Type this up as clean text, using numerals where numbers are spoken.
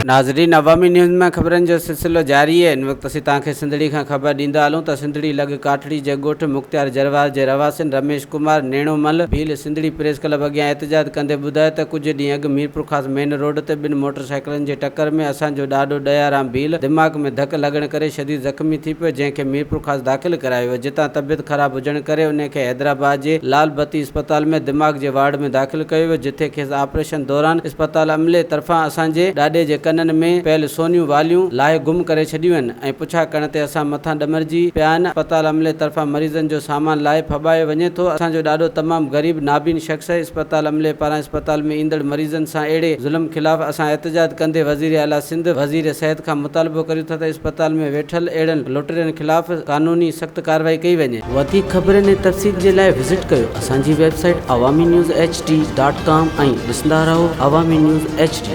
ناظرين عوامي نيوز ۾ خبرن جو سلسلو جاري آهي هن وقت اسين توهان کي سنڌڙي کان خبر ڏيندا هلون ته سنڌڙي لڳ ڪاٺڙي جي ڳوٺ مختيار جروار جي رهواسين رميش ڪمار نيڻو مل ڀيل سنڌڙي پريس ڪلب اڳيان احتجاج ڪندي ٻڌايو ته ڪجهه ڏينهن اڳ ميرپورخاص مين روڊ تي ٻن موٽر سائيڪلن جي ٽڪر ۾ اسان جو ڏاڏو ڏيارام ڀيل دماغ ۾ ڌڪ لڳڻ ڪري شديد زخمي ٿي پيو جنهن کي ميرپورخاص داخل ڪرايو ويو جتان طبيعت خراب هجڻ ڪري انهي کي حيدرآباد جي لال بتي اسپتال ۾ دماغ جي وارڊ ۾ داخل ڪيو ويو جتي کيس آپريشن دوران اسپتال عملي طرفان اسان جي ڏاڏي جي ڪنن ۾ پيل سونيون واليون لاهي گم ڪري ڇڏيون آهن ۽ پڇا ڪرڻ تي اسان مٿان ڏمرجي پيا آهن. اسپتال عملي طرفان مريضن جو سامان لاهي ڦٻايو وڃي ٿو. اسان جو ڏاڏو تمام غريب نابين شخص آهي. اسپتال عملي پاران اسپتال ۾ ايندڙ مريضن سان اهڙي ظلم خلاف اسان احتجاج ڪندي وزير اعليٰ سنڌ، وزير صحت کان مطالبو ڪريون ٿا ته اسپتال ۾ ويٺل اهڙن لٽيرن خلاف قانوني سخت ڪارروائي ڪئي وڃي. وڌيڪ خبرن ۽ تفصيل جي لاء وزٽ ڪيو اسان جي website Awami news H D dot com ۽ ڏسندا رهو عوامي نيوز ايڇ ڊي.